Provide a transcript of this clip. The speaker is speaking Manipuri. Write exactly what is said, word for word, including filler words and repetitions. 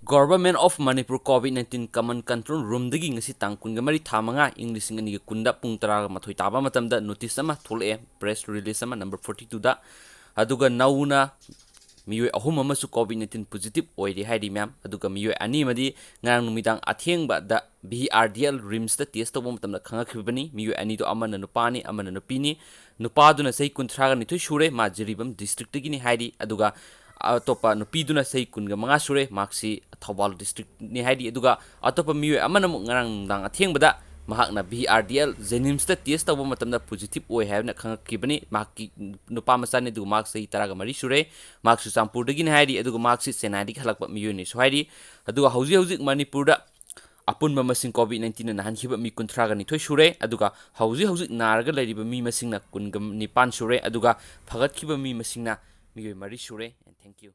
Government of Manipur COVID nineteen Common Control Roomꯗꯒꯤ ꯉꯁꯤ ꯇꯥꯡ ꯀꯨꯟꯒ ꯃꯔꯤ ꯊꯥ ꯃꯉꯥ ꯏꯪ ꯂꯤꯁꯤꯡ ꯑꯅꯤꯒ ꯀꯨꯟꯗ ꯄꯨꯡ ꯇꯔꯥꯒ ꯃꯥꯊꯣꯏ ꯇꯥꯕ ꯃꯇꯝꯗ notice ꯑꯃ ꯊꯣꯛꯂꯛꯑꯦ, press release ꯑꯃ number forty twoꯗ꯫ ꯑꯗꯨꯒ ꯅꯧꯅ ꯃꯤꯑꯣꯏ ꯑꯍꯨꯝ ꯑꯃꯁꯨ COVID nineteen positive ꯑꯣꯏꯔꯦ ꯍꯥꯏꯔꯤ ꯃꯌꯥꯝ꯫ ꯑꯗꯨꯒ ꯃꯤꯑꯣꯏ ꯑꯅꯤ ꯑꯃꯗꯤ ꯉꯔꯥꯡ ꯅꯨꯃꯤꯗꯥꯡ ꯑꯊꯦꯡꯕꯗ VRDL RIMSꯇ test ꯇꯧꯕ ꯃꯇꯝꯗ ꯈꯪꯉꯛꯈꯤꯕꯅꯤ꯫ ꯃꯤꯑꯣꯏ ꯑꯅꯤꯗꯣ ꯑꯃꯅ ꯅꯨꯄꯥꯅꯤ, ꯑꯃꯅ ꯅꯨꯄꯤꯅꯤ꯫ ꯅꯨꯄꯥꯗꯨꯅ ꯆꯍꯤ ꯀꯨꯟꯊ꯭ꯔꯥꯒ ꯅꯤꯊꯣꯏ ꯁꯨꯔꯦ, ꯃꯥ ꯖꯤꯔꯤꯕꯥꯝ districtꯇꯒꯤꯅꯤ ꯍꯥꯏꯔꯤ꯫ ꯑꯗꯨꯒ ꯑꯇꯣꯞꯄ ꯅꯨꯄꯤꯗꯨꯅ ꯆꯍꯤ ꯀꯨꯟꯒ ꯃꯉꯥ ꯁꯨꯔꯦ, ꯃꯍꯥꯛꯁꯤ ꯊꯧꯕꯥꯜ districtꯅꯤ ꯍꯥꯏꯔꯤ꯫ ꯑꯗꯨꯒ ꯑꯇꯣꯞꯄ ꯃꯤꯑꯣꯏ ꯑꯃꯅ ꯑꯃꯨꯛ ꯉꯔꯥꯡ ꯅꯨꯡꯗꯥꯡ ꯑꯊꯦꯡꯕꯗ ꯃꯍꯥꯛꯅ VRDL JNIMSꯇ test ꯇꯧꯕ ꯃꯇꯝꯗ positive ꯑꯣꯏ ꯍꯥꯏꯕꯅ ꯈꯪꯉꯛꯈꯤꯕꯅꯤ꯫ ꯃꯍꯥꯛꯀꯤ ꯅꯨꯄꯥ ꯃꯆꯥꯅꯤ, ꯑꯗꯨꯒ ꯃꯍꯥꯛ ꯆꯍꯤ ꯇꯔꯥꯒ ꯃꯔꯤ ꯁꯨꯔꯦ꯫ ꯃꯍꯥꯛꯁꯨ ꯆꯥꯟꯄꯨꯔꯗꯒꯤꯅꯤ ꯍꯥꯏꯔꯤ, ꯑꯗꯨꯒ ꯃꯍꯥꯛꯁꯤ ꯆꯦꯟꯅꯥꯏꯗꯒꯤ ꯍꯜꯂꯛꯄ ꯃꯤꯑꯣꯏꯅꯤꯁꯨ ꯍꯥꯏꯔꯤ꯫ ꯑꯗꯨꯒ ꯍꯧꯖꯤꯛ ꯍꯧꯖꯤꯛ ꯃꯅꯤꯄꯨꯔꯗ ꯑꯄꯨꯟꯕ ꯃꯁꯤꯡ COVID nineteenꯅ ꯅꯥꯍꯟꯈꯤꯕ ꯃꯤ ꯀꯨꯟꯊ꯭ꯔꯥꯒ ꯅꯤꯊꯣꯏ ꯁꯨꯔꯦ, ꯑꯗꯨꯒ ꯍꯧꯖꯤꯛ ꯍꯧꯖꯤꯛ ꯅꯥꯔꯒ ꯂꯩꯔꯤꯕ ꯃꯤ ꯃꯁꯤꯡꯅ ꯀꯨꯟꯒ ꯅꯤꯄꯥꯟ ꯁꯨꯔꯦ, ꯑꯗꯨꯒ ꯐꯒꯠꯈꯤꯕ ꯃꯤ ꯃꯁꯤꯡꯅ ꯃꯤꯑꯣꯏ ꯃꯔꯤ ꯁꯨꯔꯦ꯫ And thank you꯫